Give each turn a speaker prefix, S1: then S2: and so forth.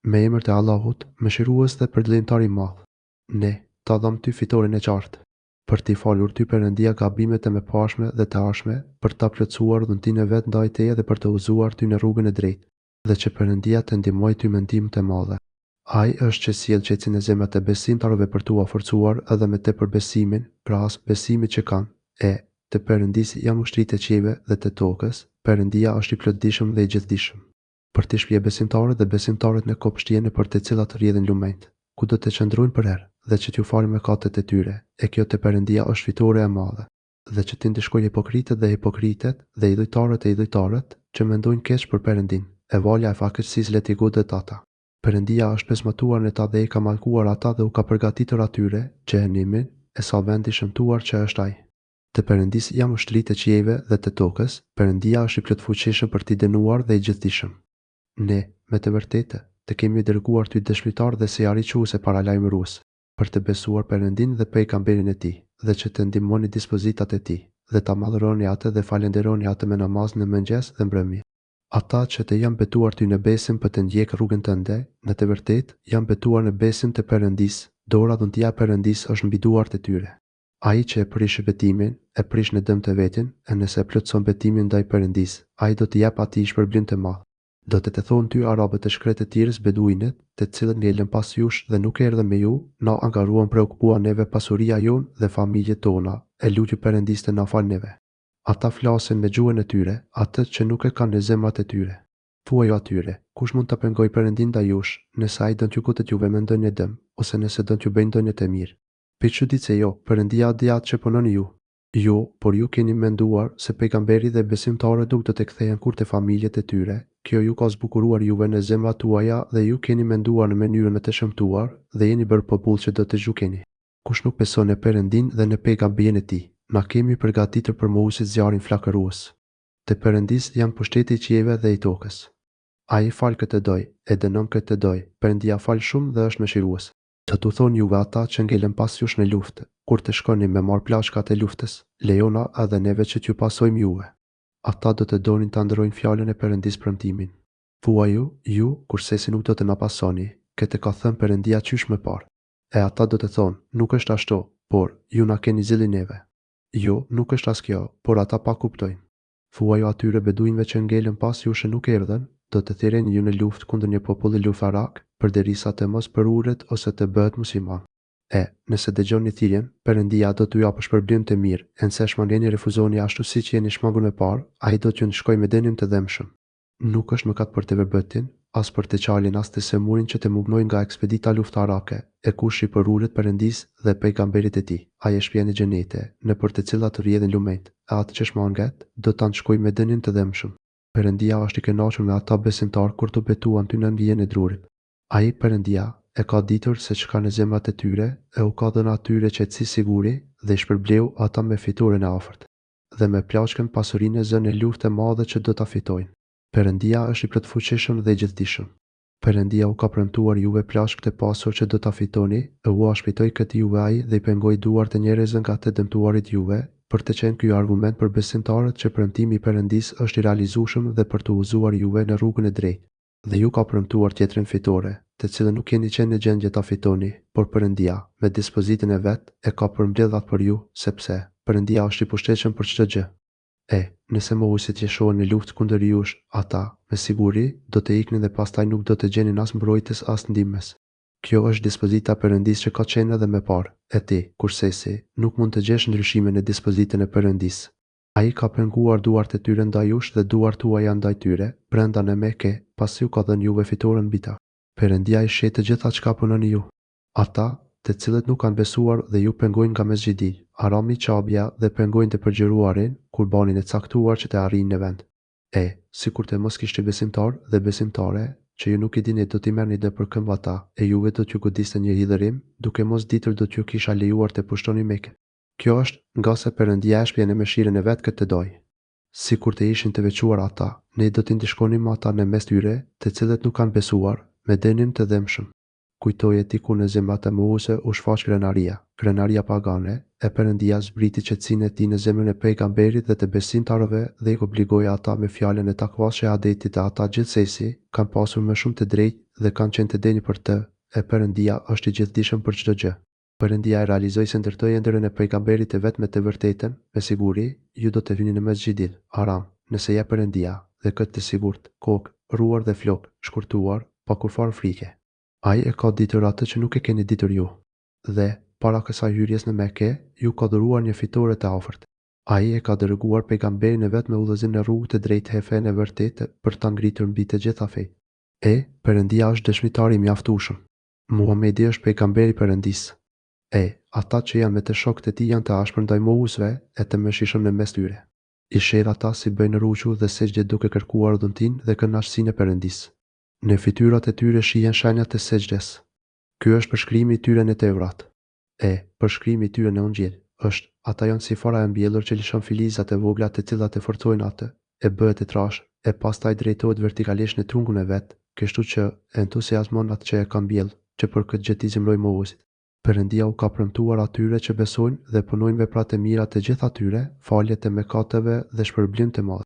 S1: Me emër të Allahut, Mëshirues dhe Përdëllimtar i Madh. Ne, ta dhamë ty fitoren e qartë. Për t'i falur ty Perëndia gabimet e mëparshme dhe të ardhshme, për ta plotësuar dhuntinë e vet ndaj teje dhe për të udhëzuar ty në rrugën e drejtë. Dhe që Perëndia të ndihmojë ty me ndihmë të madhe. Ai është që sjell qetësi në zemrat e besimtarëve për t'ua forcuar edhe më tepër besimin, krahas besimit që kanë. E, të Perëndisë janë ushtritë e qiejve dhe të tokës, Perëndia është i plotdijshëm dhe i gjithëdijshëm. Për t'i shpie besimtarët dhe besimtaret në kopshtie nëpër të cilat rrjedhin lumenjtë, ku do të qëndrojnë përherë, dhe që t'ju falë mëkatet e tyre, e kjo te Perëndia është fitore e madhe. Dhe që t'i ndëshkojë hipokritët dhe hipokritet, dhe idhujtarët e idhujtaret, që mendojnë keq për Perëndinë, e vala e fatkeqësisë le t'i godet ata. Perëndia është pezmatuar në ta dhe i ka mallkuar ata dhe u ka përgatitur atyre, xhehenemin, e sa vend i shëmtuar që është ai. Të Perëndisë janë ushtritë e qiejve dhe të tokës, Perëndia është i plotfuqishëm për t'i dënuar dhe i gjithëdijshëm. Ne, me të vërtetë, të kemi dërguar ty dëshmitar dhe sihariques e paralajmërues, për të besuar Perëndinë dhe Pejgamberin e Tij, dhe që të ndihmoni dispozitat e Tij, dhe ta madhëroni Atë dhe falënderoni Atë me namaz në mëngjes dhe mbrëmje. Ata që të janë betuar ty në besim për të ndjekë rrugën tënde, në të vërtetë, janë betuar në besim të Perëndisë, dora dhuntia e Perëndisë është mbi duart e tyre. Ai që e prish betimin, e prish në dëm të vetin, e nëse e plotëson betimin ndaj Perëndisë, Ai do t'i japë atij shpërblim të madh. Do të të thonë ty arabët e shkretëtirës beduinët, të cilët ngelën pas jush dhe nuk erdhën me ju, na angazhuan preokupuan neve pasuria jonë dhe familjet tona, e lutju Perëndisë të na falë neve. Ata flasin me gjuhën e tyre, atë që nuk e kanë në zemrat e tyre. Thuaju atyre, Kush mund ta pengojë Perëndinë ndaj jush, nëse Ai don t'ju godet juve me ndonjë dëm, ose nëse don t'ju bëjë ndonjë të mirë? Për çudi se jo, Perëndia di atë që punoni ju. Jo, por ju keni menduar se Pejgamberi dhe besimtarët nuk do të kthehen kurrë te familjet e tyre, kjo ju ka zbukuruar juve në zemrat tuaja dhe ju keni menduar në mënyrën më të shëmtuar dhe jeni bërë popull që do të zhdukeni. Kush nuk beson në Perëndinë dhe në Pejgamberin e Tij, Na kemi përgatitur për mohuesit zjarrin flakërues. Të Perëndisë janë pushteti i qiejve dhe i tokës. Ai fal kë të dojë, e dënon kë të dojë, Perëndia fal shumë dhe është mëshirues. Do t'u thonë juve ata që ngelën pas jush në luftë, kur të shkoni me marrë plaçkat e luftës, lejona edhe neve që t'ju pasojmë juve. Ata do të donin ta ndërrojnë fjalën e Perëndisë premtimin. Thuaju, ju, kurrsesi nuk do të na pasoni, këtë ka thënë Perëndia qysh më parë. E ata do të thonë, nuk është ashtu, por, ju na keni zili neve. Jo, nuk është as kjo, por ata pak kuptojnë. Thuaju atyre beduinëve që ngelën pas jush e nuk erdhën, do të thirreni ju në luftë kundër një populli luftarak, përderisa të mos përulet ose të bëhet musliman. E, nëse dëgjoni thirrjen, Perëndia do t'u japë shpërblim të mirë, e nëse shmangeni refuzoni ashtu siç jeni shmangur më parë, Ai do t'ju ndëshkojë me dënim të dhembshëm. Nuk është mëkat për të verbëtin, as për të çalin as të sëmurin që të mungnojnë nga ekspedita luftarake, e kush i përulet Perëndisë dhe Pejgamberit të Tij, Ai e shpie në xhenete, nëpër të cilat rrjedhin lumenjtë, e atë që shmanget, do ta ndëshkojë me dënim të dhembshëm. Perëndia është i kënaqur me ata besimtarë kur t'u betuan ty nën hijen e drurit. Ai, Perëndia, e ka ditur se ç'ka në zemrat e tyre e u ka dhënë atyre qetësi siguri dhe i shpërbleu ata me fitoren e afërt. Dhe me plaçkën pasurinë e zënë në luftë e madhe që do ta fitojnë. Perëndia është i plotfuqishëm dhe i gjithëdijshëm. Perëndia u ka premtuar juve plaçkë të pasur që do ta fitoni, e ua shpejtoi këtë juve Ai dhe i pengoi duart e njerëzve nga të dëmtuarit juve, për të qenë ky argument për besimtarët që premtimi i Perëndisë është i realizueshëm dhe për t'u udhëzuar juve në rrugën e drejtë. Dhe ju ka premtuar tjetrën fitore, të cilën nuk keni qenë në gjendje ta fitoni, por Perëndia, me dispozitën e Vet, e ka përmbledhur atë për ju, sepse, Perëndia është i pushtetshëm për çdo gjë. E, nëse mohuesit lëshohen në luftë kundër jush, ata, me siguri, do të iknin dhe pastaj nuk do të gjenin as mbrojtës as ndihmës. Kjo është dispozita e Perëndisë që ka qenë edhe më parë, e ti, kurrsesi, nuk mund të gjesh ndryshime në dispozitën e Perëndisë. Ai ka penguar duart e tyre ndaj jush dhe duart tuaja ndaj tyre, brenda në Mekë, pasi u ka dhënë juve fitoren mbi ta. Perëndia i sheh të gjitha çka punoni ju. Ata, të cilët nuk kanë besuar dhe ju pengojnë nga Mesxhidi, Harami Qabja dhe pengojnë të përgjëruarin, kurbanin e caktuar që të arrijnë në vend. E, sikur të mos kishte besimtarë dhe besimtare, që ju nuk i dinit do t'i merrnit nëpër këmbë ata, e juve do t'ju godiste një hidhërim, duke mos ditur do t'ju kisha lejuar të pushtoni Mekën. Kjo është, ngase Perëndia e shpie në mëshirën e Vet kë të dojë. Sikur të ishin të veçuar ata, Ne do t'i ndëshkonim ata në mes tyre, të cilët nuk kanë besuar, me dënim të dhembshëm. Kujtoje ti kur në zemrat e mohuesve u shfaq krenaria, krenaria pagane, e Perëndia zbriti qetësinë e Tij në zemrën e Pejgamberit dhe të besimtarëve dhe i obligoi ata me fjalën e takvasë shehadetit e ata gjithsesi kanë pasur më shumë të drejtë dhe kanë qenë të denjë për të, e Perëndia është i Gjithëdijshëm për çdo gjë. Perëndia e realizoi se ndërtoi ëndrrën e Pejgamberit të vet me të vërtetën, me siguri, ju do të hyni në Mesxhidil, Haram, nëse jep Perëndia, dhe këtë të sigurt, kokë, rruar dhe flokë, shkurtuar, pa kurrfarë frike. Ai e ka ditur atë që nuk e keni ditur ju. Dhe, para kësaj hyrjes në Mekë, ju ka dhuruar një fitore të afërt. Ai e ka dërguar Pejgamberin e vet me udhëzim në rrugë të drejtë he fenë e vërtetë për ta ngritur mbi të gjitha fetë. E, Perëndia është dëshmitar i mjaftueshëm. Muhamedi është Pejgamber i Perëndisë. E, ata që janë me të shokët e tij janë të ashpër ndaj mohuesve e të mëshirshëm në mes tyre. I sheh ata si bëjnë ruku dhe sexhde duke kërkuar dhuntinë dhe kënaqësinë e Perëndisë. Në fytyrat e tyre shihen shenjat e sexhdes. Ky është përshkrimi i tyre në Tevrat. E, përshkrimi i tyre në Ungjil, është, Ata janë si fara e mbjellur që lëshon filizat e vogla të cilat e forcojnë atë, e bëhet e trashë, e pastaj drejtohet vertikalisht në trungun e vet, kështu që e entusiazmon atë që e ka mbjellë, që për këtë gjë t'i zemërojë mohuesit. Perëndia u ka premtuar atyre që besojnë dhe punojnë vepra të mira të gjithë atyre, falje të mëkateve dhe shpërblim të madh.